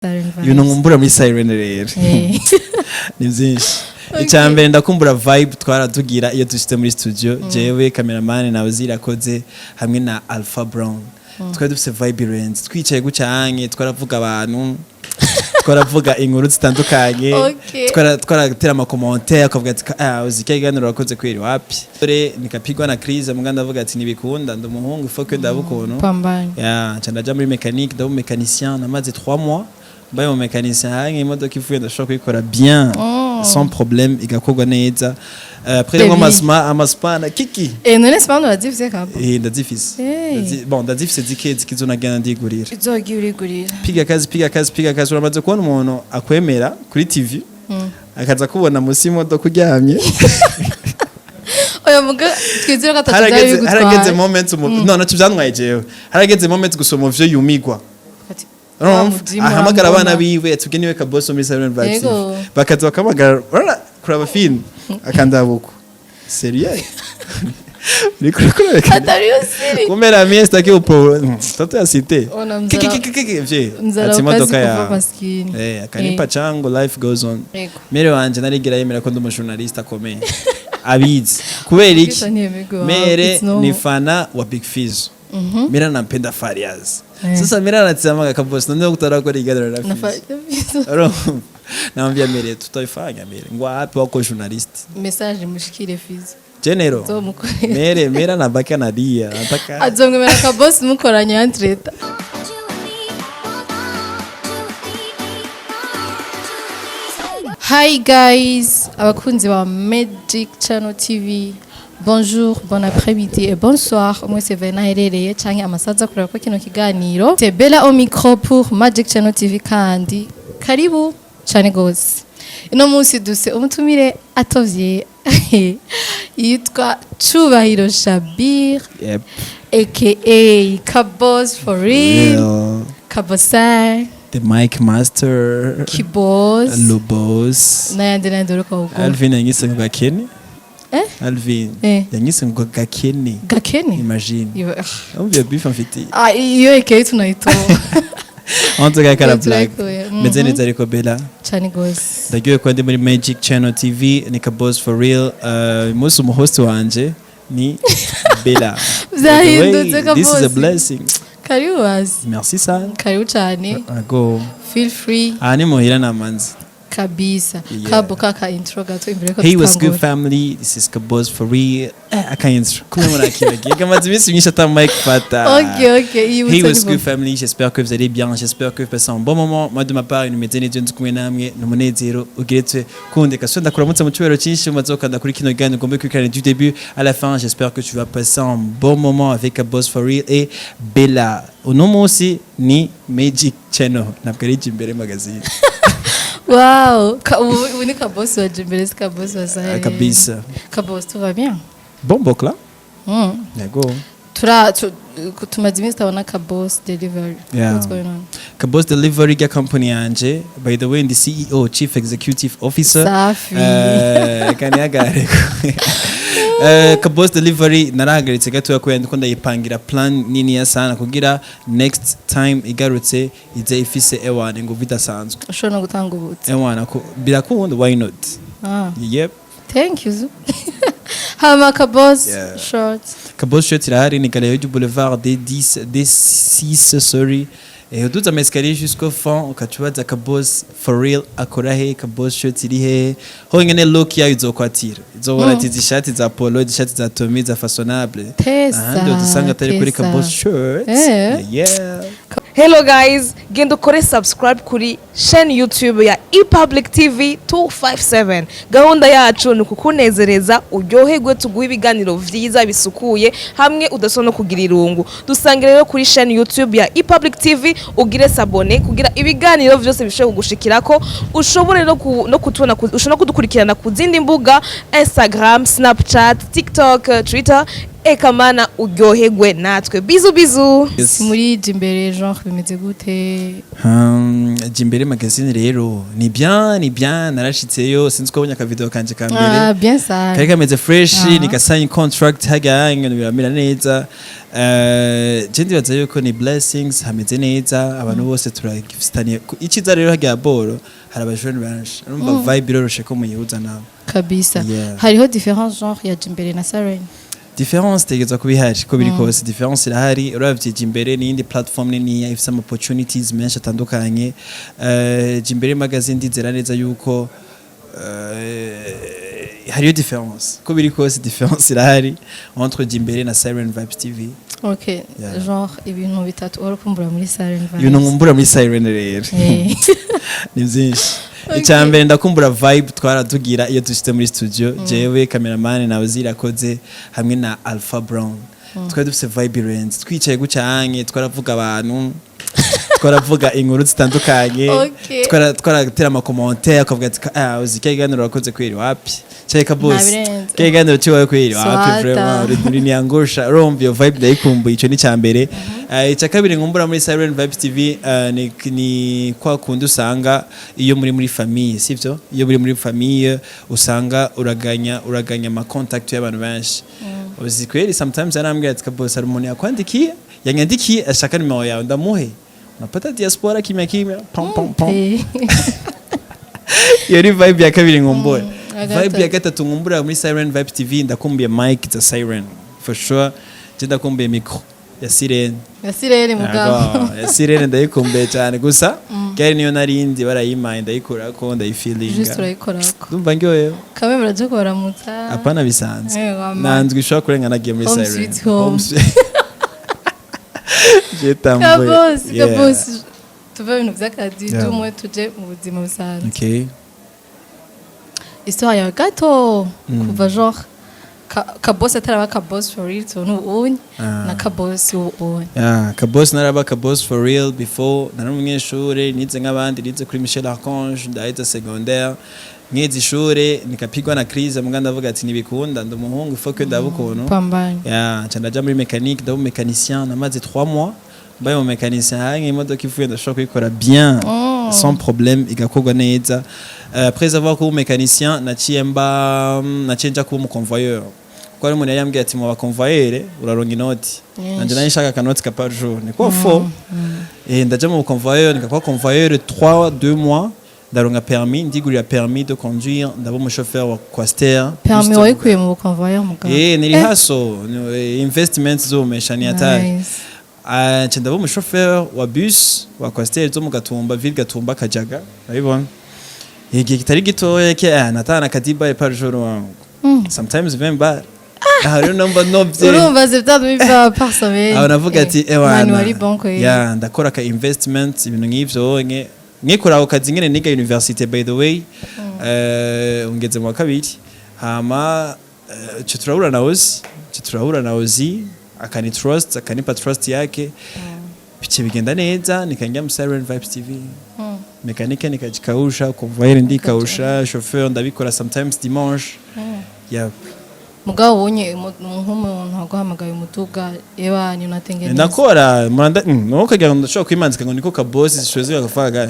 Siren Vibes. Ibintu nkumbura muri Siren rero ni byinshi. Icya mbere, ndakumbura vibe twaratugira iyo dushitse muri studio, jewe, cameraman nawe zirakoze, hamwe na Alpha Brown. Twari dufise vibe irenze, twicaye gucanke twaravuga abantu, twaravuga inkuru zitandukanye. Twaratera ama commentaires, akavuga ati: "Ah, uzi icyo kiganiro wakoze kweri wapi?" Dore nikapigwa na crise, muga ndavuga ati: "Ntibikunda, ndi umuhungu, faut que ndaba ukuntu." Pambanye. Ya, nca ndaja muri mécanique, ndaba mécanicien, namaze 3 mois mbaye mu mécanicien. Hange imodoka ivuye ndashobora kuyikora bien, sans problème, igakorwa neza. Après Baby. ngo amasma amaspana kiki. None sipano urazifise kabo? Ndazifise. Hey. Bon, ndazifise zike zike, zo nagenda ndigurira. Uzogiye urigurira. Piga kazi, piga kazi, piga kazi. Uramaze kubona umuntu akwemera kuri TV, akaza kubona musi y'imodoka uryamye? Oya, muga twizere ko atatu byari Harageze bigutwaye. moment no, naco byantwaye jewe. Harageze moment gusa umuvyo yumigwa. Ati, Urumva? wa muzimu Ahamagara abana arambona. biwe, atubwe niwe Kaboss muri Siren Vibes. Bakaza bakamagara, urabona kuraba film, akandabuko sérieux, niko kureka. Atari yo siri. Kumera mie sitaki upo toto ya cité. Ona Kiki kiki kiki vye. mzara Ati ukazi imodoka kuva ya maskini. Akanipa chango, life goes on. Mère wanje narigera yemera ko ndi umu journaliste akomeye, abizi kubera iki? Kisa ntiyemerwa. Mère It's normal. ni fana wa Big Fizzo. Mère anampenda Fariaz. Sasa mère anatizamaga Kaboss, none kutarakora iganiro na Na Fizzo. Urumva? Namwambia: "Mère, tutaifanya." Mère ngo: "Wapi, wako journaliste." Message mushikire Fizzo. Genero. Nzomukorera. Mère anabaki analia, anataka Azomwemera Kaboss mukoranye entreta. Hi guys, abakunzi ba Magic Channel TV. Bonjour, bon après-midi et bonsoir. Mwese vena aherereye canke amasaza kureba ko kino kiganiro. C'est Bella au micro pour Magic Channel TV, kandi karibu cyane gose. Ino munsi duse umutumire atovye yitwa Cubahiro Shabir, aka Kabos for real, Real. Kabosin, The Mic Master, Kibos, Lubos. N'ayandi n'ayandi uheruka kugura. Alvin yanyise ngo Gakene. Eh? Alvin yanyise ngo Gakene. Gakene. Imagine. Iba- Umvye beef mfitiye. Ah, iyo aka tunayitoa. En tout cas, kara Iyo blague. turayikuye. Meze neza ariko, Bella? Cyane gose. Ndagiye kuba ndi muri Magic Channel TV, ni Kabos for real. Uyu munsi umuhost wanje ni Bella. Vyahindutse. By the way, this is a Kabosi. blessing. Karibu basi. Merci sana. Karibu cyane. Ago. Feel free. Aha ni muhira namanzi. Kabisa. Yeah. Kabo kaka intro gato imbere ko Hey, what's good dutangura. family? This is Kabos for real. Aka intro. Kumwe murakibagiye. Kamaze iminsi myinshi ata mic fata. Okay, Hey, yibutse. what's Ni good family? J'espère que vous allez bien. J'espère que vous passez un bon moment. Moi, de ma part, nimeze neza, ndi kumwe namwe. Ni umunezero ugeretse kundeka. So ndakuramutsa mu cyubahiro cyinshi umaze gukanda kuri kino kiganiro, ugomba kwikurikirana du début à la fin. J'espère que tu vas passer un bon moment avec Kabos for real et Bella. Uno munsi ni Magic Channel. Ntabwo ari Jimbere Magazine. Wow, ubu ni Kabos wa Jimbere, si Kabos wa Sahel. Kabisa. Kabos, tout va bien? Bon bokla. Yego. Tumaze iminsi tabona Kabos Delivery. Yeah. What's going on? Kabos Delivery ya company yanje. By the way, ndi CEO, Chief Executive Officer. Safi. Kanihagareko. Kabos Delivery narahagaritse gatoya kubera ndiko ndayipangira plan niniya sana kugira next time igarutse ize ifise ewana inguvu idasanzwe. Ushobora no gutanga ubutsi. Ewana birakunda, why not? Ah. Yep. Thank you. Hama Kabos short. Kabos Shirt irahari, ni Galerie du Boulevard D10, D6, sorry. Uduze ama escalier jusqu'au fond, ukacubaza Kabos for real akora he, Kabos Shirt iri he. Honyene look yayo izokwatira. Izobona ati izi shati za polo, izi shati za Tommy za fashionable. Tesa. Ahandi udusanga atari kuri Tesa. Kabos Shirt. Yeah. Hello guys, genda ukore subscribe kuri chaîne YouTube ya ePublic TV 257. Gahunda yacu ni ukukunezereza, uryoherwe, tuguhe ibiganiro vyiza bisukuye hamwe udasona no kugira irungu. Dusange rero kuri chaîne YouTube ya ePublic TV, ugire s'abonner kugira ibiganiro vyose bishobore kugushikirako, ushobore no kutubona, ushobora no kudukurikirana ku zindi mbuga: Instagram, Snapchat, TikTok, Twitter. Eka mana, uryoherwe natwe. Bisous, bisous. Yes. Muri Jimbere, genre bimeze gute? Jimbere Magazine rero ni bien, ni bien. Narashitseyo, sinzi ko wabonye akavideo kanje ka mbere. Ah, bien ça. Kari kameze fresh. Nikasign contract hajya, ibintu biramera neza. Je ndibaza yuko ni blessings, hameze neza, abantu bose turagifitaniye icyiza. Rero hajya boro hari abajene benshi, urumva vibe iroroshe ko muyihuza nabo. Kabisa. Yeah. Hariho différence genre ya Jimbere na Siren? Différence itegezwa kuba ihari, ko biri kose différence irahari. Uravye Jimbere n'iyindi platform niniya ifise ama opportunities menshi atandukanye. Jimbere Magazine ndizera neza yuko hariyo différence, ko biri kose différence irahari entre Jimbere na Siren Vibes TV. Okay. Yeah. Genre ibintu bitatu uhora ukumbura muri Siren Vibes. Ibintu nkumbura muri Siren rero ni byinshi. Icya mbere, ndakumbura vibe twaratugira iyo dushitse muri studio, jewe, cameraman nawe Zirakoze hamwe na Alpha Brown. Twari dufise vibe irenze, twicaye gucanye, twaravuga abantu, twaravuga inkuru zitandukanye. Twaratera amacommentaires, akavuga ati: "Ah, uzi icyo kiganiro wakoze kweri wapi cyeka boss." Ntabirenze. Kya kiganiro cyiwawe kweri wapi. Swata. Vraiment uri niangusha. Urumva iyo vibe ndayikumbuye, icyo ni icya mbere. Icya kabiri nkumbura muri Siren Vibes TV ni kwa kundi usanga iyo muri famille, sivyo? Iyo muri famille usanga uraganya ama contact y'abantu benshi. Uzi kweri sometimes yarambwira ati: "Kabose, hari umuntu yakwandikiye, yanyandikiye ashaka nimero yawe, ndamuhe." Unapata diaspora kimya kimya, pom pom pom. Iyo ni vibe ya kabiri nkumbura. Ya Vibe ya gatatu. gatatu nkumbura muri Siren Vibes TV, ndakumbuye mic za Siren for sure. Je ndakumbuye micro ya Siren. Ya Sirene mugabo. Yego, ya Sirene ndayikumbuye cyane. Gusa gari niyo narindi barayimpaye, ndayikurako, Juste ndayifilinga. urayikorako. Ndumva ndyohewe. Kamwe muraje kubaramutsa. Apana, bisanzwe. Mama. Nanzwe ishobora kurenga nagiye muri Home Siren. sweet home. Je tambuye. Kabosi. Yeah. Kabosi, tuve mu bintu by'akazi, tumwe tuje mu buzima busanzwe. Okay. Histoire yawe gato, kuva genre Kabosi ataraba Kabosi for real tubona ubu na Kabosi ubu. Yeah, Kaboss, naraba Kaboss for real before. Nari umunyeshure, nize nk'abandi, nize kuri Michel Archange, ndaheza secondaire, nkize ishure nikapigwa na crise, muga ndavuga ati ntibikunda, ndi umuhungu, faut que ndaba ukuntu. Pambanye. Yeah, nca ndaja muri mécanique, ndaba mécanicien, namaze 3 mois mbaye mu mécanicien. Hanye imodoka ivuye ndashobora kuyikora bien, sans problème, igakorwa neza. Après avoir kuba mécanicien, naciye mba naciye nja kuba umuconvoyeur, kuko hari umuntu yari yambwiye ati: "Mu baconvoyeur uraronka inoti." Nyinshi. Nanje nari nshaka akanoti ka par jour, ni ko fo ndaja mu convoyeur, nikakuba convoyeur 3 2 mois, ndaronka permis, ndigurira permis de conduire, ndaba umushoferi wa coaster. Permis Juste- wayikuye mu buconvoyeur mugabo? Niri haso investment zomesha ni hatari. Nice. Ah, nca ndaba umushoferi wa bus wa coaster zo mu Gatumba ville, Gatumba, Kajaga, urabibona, igihe kitari gitoya ke natahana akadibaye par jour wangu, sometimes 20 bar. Aha rero numva novye. Urumva c'est peut-être biva par semaine. Aho navuga ati: Mani "Ewana wari bon kweli." Ya, ndakora ka investment, ibintu nk'ivyo nke nkikora ako kazi nyene. Niga university, by the way, ungeze mu wa kabiri. Hama ce turahura na Ozi, ce turahura na Ozi, akani trust, akanipa trust yake, bice bigenda neza, nikaingia mu Siren Vibes TV. Mécanique nikajikausha, convoyeur ndikausha, chauffeur ndabikora sometimes dimanche. Yeah. Mugabo ubonye nk'umuntu aguhamagaye umuduga, ewa ni unatengeneza? Ndakora muranda no kagira ngo ndashobora kwimanzika ngo niko kabosi siwezi gafaka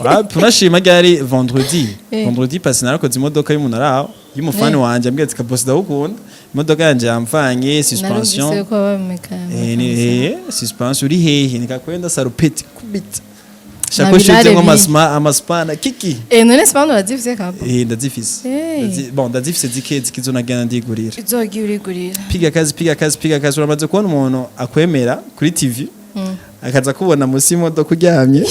wapi. Unashima ryari vendredi. Vendredi passé narakoze imodoka y'umuntu araho y'umufani wanje, ambwiye ati: "Kabosi, ndagukunda, imodoka yanje yamfanye Narumvise suspension." ko babimeka. Suspension uri hehe? Nikakwenda sarupeti kubita Na shakoshi birare yuzuyemwo bi. amaspana kiki. None sipano urazifise kabo? Ndazifise. Bon, ndazifise zike zike, zo nagenda ndigurira. Uzogiye urigurira. Piga kazi, piga kazi, piga kazi. Uramaze kubona umuntu akwemera kuri TV, akaza kubona munsi y'imodoka uryamye?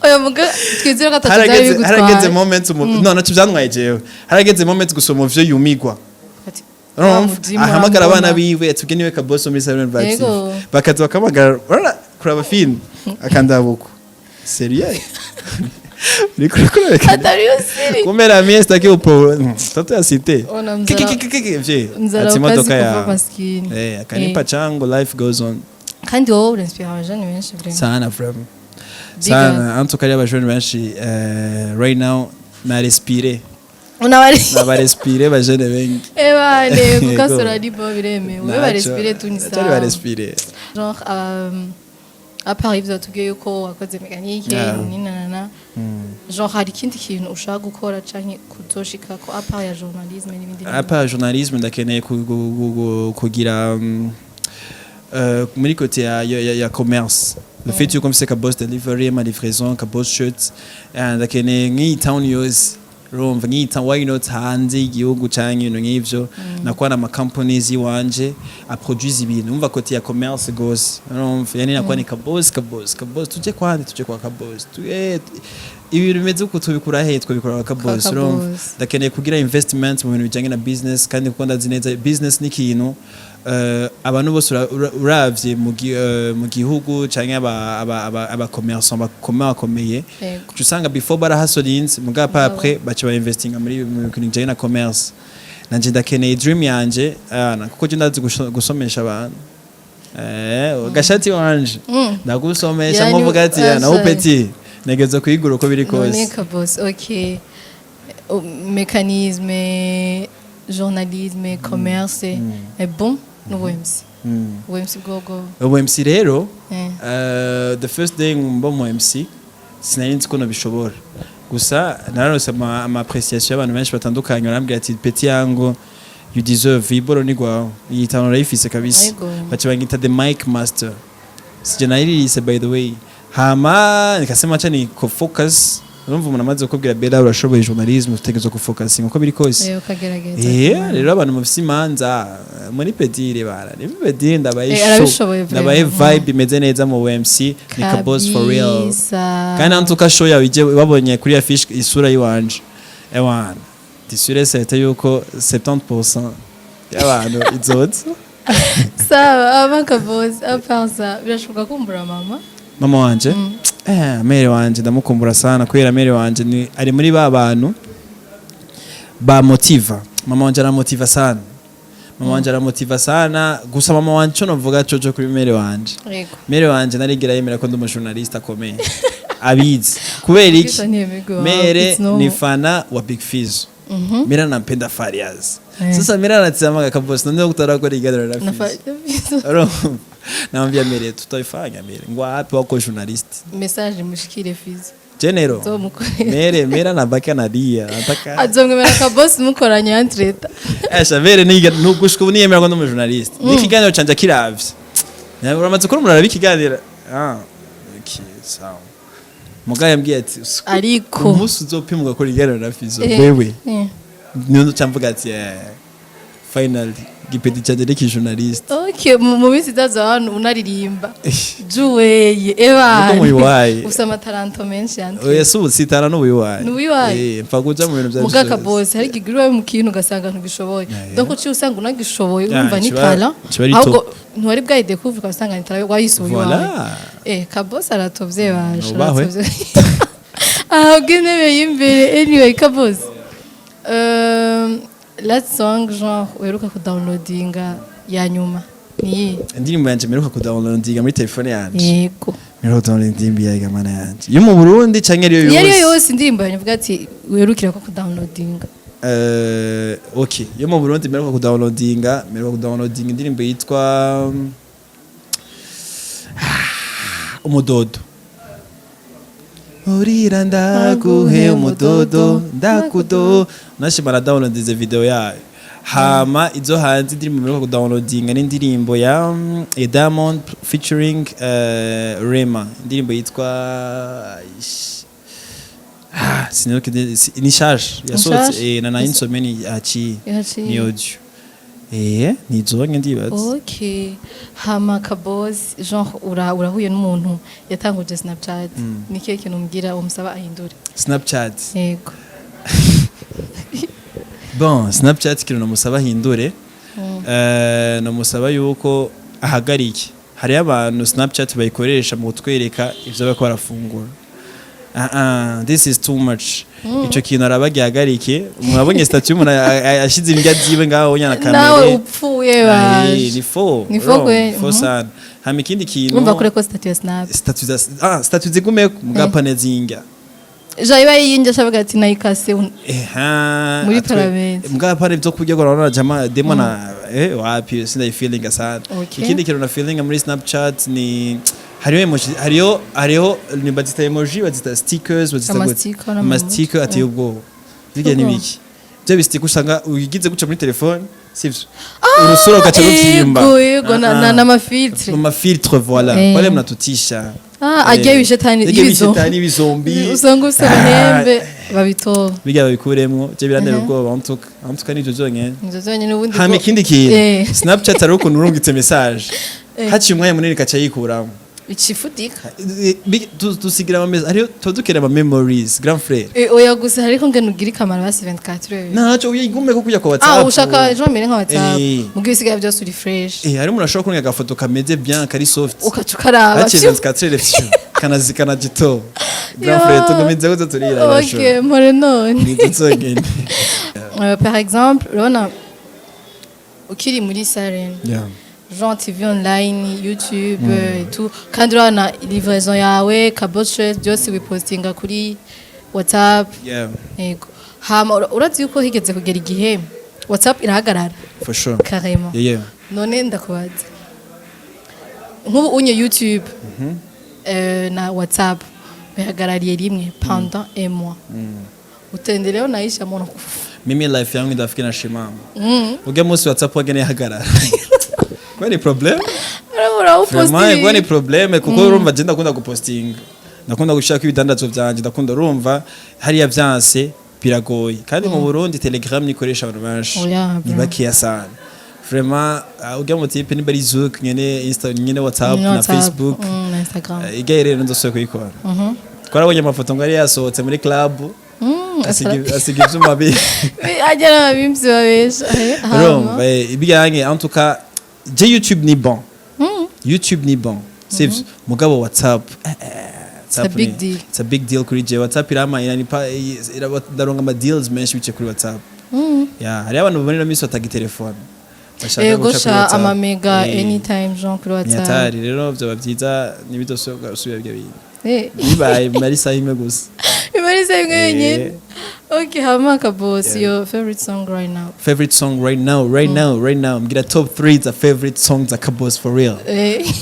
Oya muga, twizere ko atatu byari Harageze bigutwaye. Moment no naco byantwaye jewe, harageze moment gusa umuvyo yumigwa. Ati, Urumva? wa mujimu Ahamagara abana urambona. biwe atubwe niwe kabosi muri Siren Vibes. Yego. Bakaza bakamagara, urabona kuraba film, akandabuko sérieux uriko urakurabeka. Atari yo siri. Kumera mie sitaki upo tatu ya cité. Ona mzara- Kiki vye mzara ati imodoka ukazi ya kuva maskini. Akanipa chango, life goes on. Kandi wowe urinspira abajene benshi vraiment. Sana, vraiment. Big Sana, en tout cas abajene benshi, right now na respire. Unabari Nabarespire bajene bengi. Ebane gukasura ni bo biremewe, we Naco, barespire tu ni nacari sawa. Barespire. Genre à part ivyo tubwiye yuko wakoze mécanique ninanana, genre hari ikindi kintu ushaka gukora canke kuzoshikako à part ya journalisme n'ibindi bintu? À part journalisme, ndakeneye kugira muri côté ya commerce, le fait yuko mfise ka boss delivery, ma livraison, ka boss shirt, ndakeneye nk'iyi town yose, urumva, nk'iyi town, why not hanze y'igihugu canke ibintu nk'ivyo, nakuba na companies iwanje aproduise ibintu, umva, côté ya commerce gose, urumva, yani nakuba ni ka boss, ka boss, ka boss, tuje kwande, tuje kwa ka boss, ibintu bimeze uko tubikura he? Twabikura kwa ka boss, Ka urumva. boss. Ndakeneye kugira investment mu bintu bijanye na business, kandi kuko ndazi neza business ni ikintu abantu bose uravye mu gihugu canke aba commerçant bakomakomeye, uca usanga before barahasolinze, mugabo pa après baca ba investinga muri mu bintu bijanye na commerce. Nanje ndakeneye, dream yanje, kuko je ndazi gusomesha abantu, gashati wanje ndagusomesha, Yani, nkuvuga ati nawe asha. Petit ntegerezwa kuyigura uko biri None kose. Ka boss, ok. Oh, mécanisme, journalisme, commerce est bon, n'ubu MC, ubu MC bwobwo? Ubu MC rero, the first day mba mu MC sinari nzi ko nabishobora, gusa nararose ama appréciation y'abantu benshi batandukanye, barambwira ati: "Petit yangu, you deserve iboro, ni gwawe, iyi tano urayifise kabisa." Yego. Baca banyita the mic master, sije nayiririse by the way. Hama nikasema acha ni ko focus, urumva, umuntu amaze kukubwira: "Bella, urashoboye journalisme, utegerezwa gufocusinga uko biri kose." Ukagerageza. Rero abantu mufise imanza muri Pedire, bara ni Pedire, ndabaye show, arabishoboye ndabaye vraiment. vibe imeze neza mu MC, ni ka boss for real. Kabisa. Kandi en tout cas show yawe ije babonye kuri affiche isura yiwanje, ewana, disure certain yuko 70% y'abantu izoza. Sawa, aba ka boss, à part ça, birashoboka kumbura mama? Mama wanje, mère wanje ndamukumbura sana, kubera mère wanje ni ari muri ba bantu ba motiva. Mama wanje aramotiva sana, mama wanje aramotiva sana. Gusa mama wanje, cyo novuga coco kuri mère wanje, mère wanje narigera yemera ko ndi umujournaliste akomeye, abizi kubera iki? Bisa ntiyemerwa. Mère It's normal. ni fana wa Big Fizzo, mère anampenda Fariaz. Sasa mère anatizamaga kabosi none kutarakora iganiro na Na Fizzo. Urumva? Namwambia: "Mère, tutaifanya." Mère ngo: "Wapi wako journalist?" Message mushikire Fizzo. Genero. Nzomukorera. Mère anabaki analia, anataka Azomwemera ka boss mukoranye entreta. Esha, mère niga nugushika ubu niyemera ko ndi umujournaliste, n'ikiganiro canje kiravye. Uramaze ukora, umuntu araba ikiganiro, ah okay, sawa. Mugabo yambwiye ati: Ariko "Umunsi uzopima ugakora ikiganiro na Fizzo, wewe," niyo nca mvuga ati: "Finally gipeti canje ni journaliste." Okay, mu minsi izaza hano unaririmba juweye eba. Nuko muyiwaye. Ufise amataranto menshi yandi. Oya, si ubusitana n'ubuyuwaye. N'ubuyuwaye? Mpfa kuja mu bintu vya Muga ka boss, hari igihe uri mu kintu ugasanga ntugishoboye, donc uciye usanga unagishoboye, urumva ni talent, kiba ari ahubwo top. ntiwari bwayidécouvre, ugasanga ni talent wayisuye Voilà. iwawe. Ka boss aratovye baje. Ubahwe. Aratovye, ahabwa intebe y'imbere. Anyway, ka boss, last song, genre uheruka kudownloadinga ya nyuma ni iyihe? Indirimbo yanje mperuka kudownloadinga muri telefone yanje? Yego. Mperuka kudownloadinga indirimbo ya mana yanje yo mu Burundi canke ariyo Iyo ariyo yose? yose, indirimbo yanyu uvuga ati uherukira ko kudownloadinga. Okay, yo mu Burundi mperuka kudownloadinga indirimbo yitwa Umudodo. Urira ndaguhe umudodo ndakudo, nashima na downloadinze video yayo. Hama izo hanze, indirimbo mperuka kudownloadinga ni indirimbo ya Diamond featuring Rema, indirimbo yitwa sinibuka ni shasha yasohotse. Nshasha? Na insomeni haciye Yaciye. ni audio, ni zonye ndibaza. Okay, hama kaboss, genre urahuye n'umuntu yatanguje Snapchat, ni kihe kintu umbwira umusaba ahindure? Snapchat? Yego. Bon, Snapchat, ikintu namusaba ahindure, namusaba yuko ahagarike, hariyo abantu Snapchat bayikoresha mu kutwereka ivyo bariko barafungura. Ah ah, this is too much. Ico kintu arabagihagarike. Mwabonye statut y'umuntu ashize indya ziwe ngaho nyana Nawe kamere. upfuye Aye, baje. ni faux. Ni faux kwe, faux sana. Hama ikindi kintu, Urumva kure ko statut ya Snap statut za statut zigumeko mugapane zinga. Jaiba yinjye ashavuga ati nayikase Eha, Muri atwe paramètre. Mbwa pare byo kurya ngo urabona jama demo na wapi, sindayi feeling sana. Okay. Ikindi kintu na feeling muri Snapchat ni hariho emoji, hariho ni bazita emoji, bazita stickers, bazita Ama gute? sticker n'ama Ama sticker ateye ubwoba. Bijya Ubwoba. nibiki byo bisticker usanga ugize guca muri telefone, sivyo, urusura ugaca rubyimba. Yego, Ah, ah. n'amafiltre. Mu mafiltre, voilà. Wale mnatutisha. Ah, agiye ibishetani. Agiye y'ibizo. ibishetani y'ibizombi. Usanga ufise amahembe babitoba. Bijya babikuremwo, je birantera ubwoba. En tout cas nivyo vyonyene. Ivyo vyonyene ubundi Hama ikindi kintu, Snapchat hari ukuntu urungitse message, haciye umwanya munini kaca yikuramo. Icifudika. Dusigira ama hariyo tuba dukeneye ama memories, grand frère. Oya, gusa ariko ngene ugira ikamaro basi 24 heures. Ntaco uyigume ko kujya kwa WhatsApp. Ah, ushaka ejo mbere nka WhatsApp. Mugihe ibisigaye byose uri fresh. Hari umuntu ashobora kurunga agafoto kameze bien, kari soft, ukaca ukaraba. Haciye 24 heures, fyu, kanazikana gito. Grand frère, tugumize ko turira. Okay, mpore none. Ni zonyene. Par exemple, urabona ukiri muri Siren Jean TV online, YouTube et tout, kandi urabona livraison yawe, kaboche byose wipostinga kuri WhatsApp. Yego, hama urazi yuko higeze kugera igihe WhatsApp irahagarara. For sure. Carrément. None ndakubaza, nk'ubu unye YouTube na WhatsApp bihagarariye rimwe pendant un mois, utendeleo naisha mbona kufa? Mimi life yangu ndafika na shimama ujya munsi WhatsApp wagene hagarara kwa ni problème. Urabura. Vraiment, iguwa ni uposti. problème, kuko urumva je ndakunda gupostinga, ndakunda gushaka ibidandazwa vyanje, ndakunda, urumva hariya vyanse biragoye. Kandi mu Burundi Telegram nikoresha abantu benshi Oya, ni bro. bakeya sana vraiment. Ujya mu type nimba ari Zouk nyene, Insta nyene, WhatsApp na WhatsApp, Facebook. Na Instagram. Igaye rero ndosubira kuyikora. Twarabonye amafoto ngo yari yasohotse muri club, asiga ivyuma bi Ajya n'ababimvyi babesha. Urumva, ibijyanye, en tout cas je YouTube ni bon, YouTube ni bon, sivyo, mugabo WhatsApp It's a big deal. It's a big deal kuri je. WhatsApp irama inanipa ndaronga ama deals menshi biciye kuri WhatsApp. Yeah, hari abantu babonera misi batagitelefone, bashaka Ego guca kuri sha WhatsApp. Amamega anytime, Jean, kuri Ni WhatsApp. hatari rero, vyoba vyiza nibidosubira ibyo bintu bibaye mari isaha imwe gusa. Imarisa imwe yonyine. Okay, hama Kaboss, your favorite song right now? Favorite song right now, right now, right now, mbwira top 3 za favorite songs za Kaboss for real.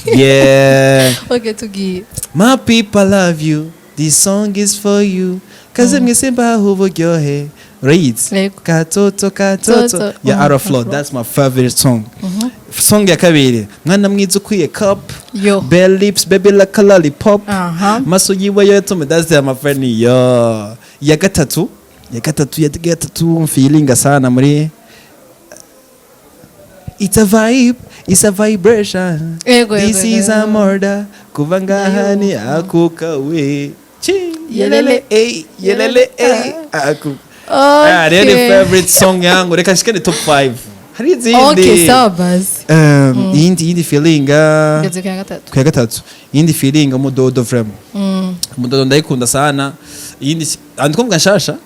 Yeah. Okay, tugiye. My people love you. This song is for you. Kaze mwese mbaho uburyohe. Urayizi? Yego. Katoto katoto. Toto. Ya Araflo. Afro. That's my favorite song. Song ya kabiri. Mwana mwiza ukwiye cup. Yo. Bare lips baby like a lollipop. Aha. Maso yiwe yo yatume, that's my friend yo. Ya gatatu. Ya gatatu, ya gatatu feeling sana muri It's a vibe, it's a vibration. Yego, This is yego. a murder. Kuva ngaha ni akuka we. Chi, yelele, ey, yelele, ey, aku. Ah, rero ni favorite song yangu. Reka nshike ni top 5. Hari izindi. Okay, sawa basi. Iyindi feeling Ngeze ku ya gatatu. Ku ya gatatu. Iyindi feeling umudodo vraiment. Umudodo ndayikunda sana. Iyindi andiko mvuga nshasha.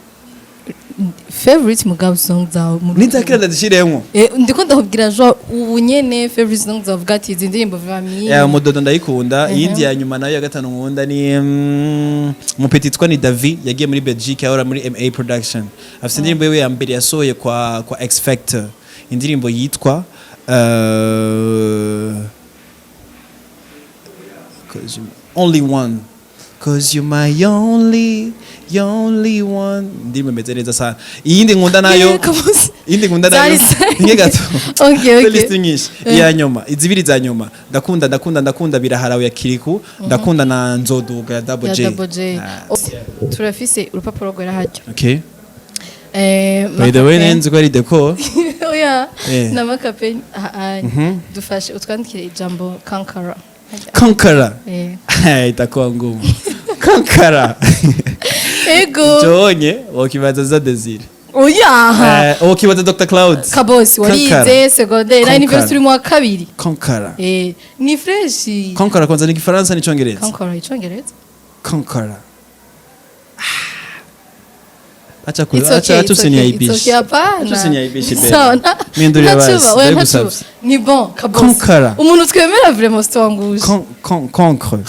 Favorite mugabo song zawe mu Nizakira ndazishiremwo. Ndiko ndakubwira jo ubu nyene favorite song zawe, uvuga ati izi ndirimbo vami. Ya umudodo ndayikunda. Iyindi ya nyuma nayo ya gatanu nkunda ni umupeti twa ni David, yagiye muri Belgique, ahora muri MA Production. Afite indirimbo yiwe ya mbere yasohoye kwa X Factor. Indirimbo yitwa 'Cause you only one. 'Cause you my only, only one. Indirimbo imeze neza sana. Iyindi nkunda nayo, iyindi nkunda nayo Zari nke gato. Okay. Playlist nyinshi. Iya nyuma, izibiri za nyuma, ndakunda, ndakunda, ndakunda Biraharawe ya Kiriku, ndakunda na Nzoduga ya Double Ya J. Double J. Ah. Oh, turafise urupapuro rwera haryo. Okay. By the way, nenzi ko ari décor. Oya. N'amakape dufashe utwandikire ijambo kankara. Conqueror. Eh. Itakuwa ngumu. Conqueror. Ego. Jonye wokibaza za Desire. Oya. Wokibaza Dr Cloud. Kabosi, warize secondaire na Conqueror. university, uri mu wa kabiri. Conqueror. Ni fresh. Conqueror kwanza ni Igifaransa ni Icongereza? Conqueror icongereza. Conqueror. Acha ku It's okay, acha it's acha okay, it's usiniaibishe. okay, hapana. Acha usiniaibishe bebe. Sawa, Mpindurira ntacuba, basi, oya, ndabigusabye. ntacuba. Ni bon, Kabosi. Conqueror. Umuntu twemera vraiment sitwanguje. Con con concre.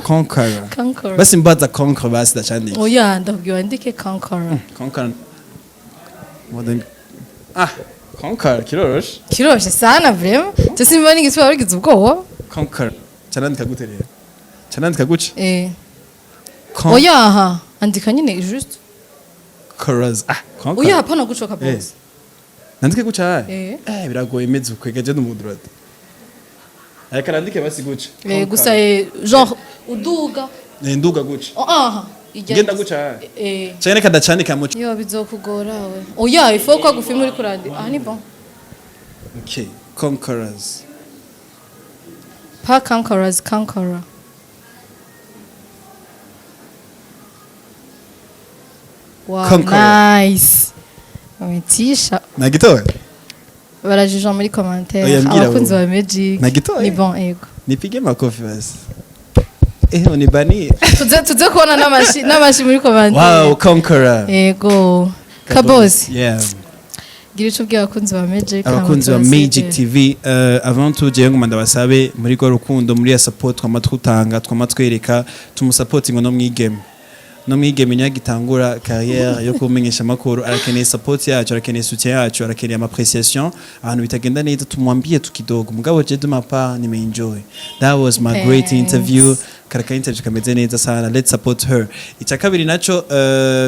Conqueror. Conqueror. Basi mbaza conquer, basi ndacandika. Oya, ndakubwiye wandike Conqueror. Conquer. Ah, conquer kiroroshe. Kiroshe sana vraiment. Je simba n'igituma wabigize ubwoba. Conquer canandika gute rero? Canandika guca? Eh. Oya, aha andika nyine juste. Conquerors, ah, conquer. Oya, hapana gucoka, boss. Nandike guca? Eh. Eh, biragoye meze ukwega je n'umudurate. Ariko nandike basi guca. Eh, gusa genre uduga. Eh, nduga guca. Oh, aha ijya. Ngenda guca. Eh. Cyane kadacandika mu. Yo, bizokugora we. Oya, il faut ko agufima uri kurandi. Aha ni bon. Okay, conquerors. Pa conquerors, conqueror. Wow, Conqueror. nice. Umetisha. Nagitoye. Barajija muri commentaire. Oya, mbwira Abakunzi wowe. ba Magic. Nagitoye? Ni bon, ego. Nipige makofi basi. Eh, unibanie. Tuze kubona n'amashi muri commentaire. Wow, conqueror. Ego. Kabosi. Yeah. Gira ico ubwira abakunzi ba Magic. Abakunzi ba hama Magic tubasezere. TV, avant tout jewe ngoma ndabasabe muri rwa rukundo, muri ya support twama twutanga, twama twereka, tumusupporting no mwigeme. No mwigeme niyo agitangura carrière yo kumenyesha amakuru, arakeneye support yacu, arakeneye soutien yacu, arakeneye ama appréciation. Ahantu bitagenda neza tumwambie tukidogo. Mugabo je, de ma part, nime enjoy. That was my great Thanks. interview. Karaka interview kameze neza sana. Let's support her. Icya kabiri naco,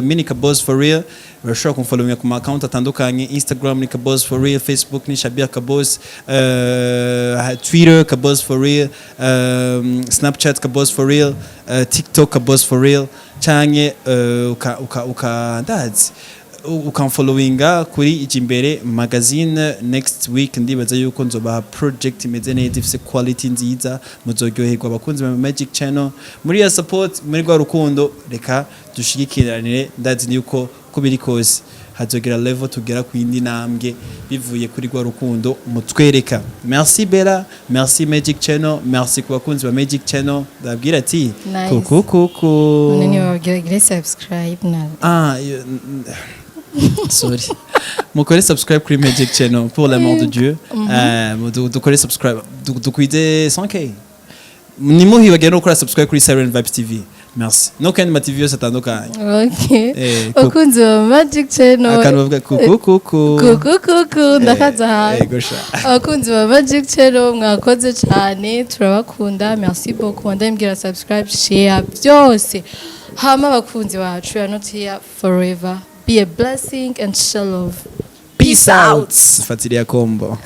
mini Kabos for real, urashobora kumfollowinga ku ma account atandukanye: Instagram ni Kabos for real, Facebook ni Shabir Kabos, Twitter Kabos for real, Snapchat Kabos for real, TikTok Kabos for real, canke uka ndazi ukamfollowinga kuri Ijimbere Magazine. Next week ndibaza yuko nzobaha project imeze neza, ifise quality nziza, muzoryoherwa. Abakunzi ba Magic Channel, muri ya support, muri rwa rukundo, reka dushigikiranire. Ndazi yuko ko biri kose hazogera level tugera ku yindi ntambwe bivuye kuri rwa rukundo mutwereka. Merci Bella, merci Magic Channel, merci ku bakunzi ba Magic Channel. Ndabwira ati Nice. kuku kuku. None niba gire subscribe na Ah, sorry. Mukore subscribe kuri Magic Channel pour l'amour de Dieu. Dukore subscribe. Dukwize 100K. Nimuhibagire no gukora subscribe kuri Siren Vibes TV. Merci. No kandi ma TV yose atandukanye. Okay. Eh, Bakunzi ba Magic Channel. Akantu bavuga kuku kuku. Kuku kuku, ndakaza Eh, hantu. gosha. Abakunzi ba Magic Channel, mwakoze cyane, turabakunda, merci beaucoup. Ndabwira subscribe, share, byose. Hama abakunzi bacu, we are not here forever. Be a blessing and share love. Peace out. Fatilia kombo.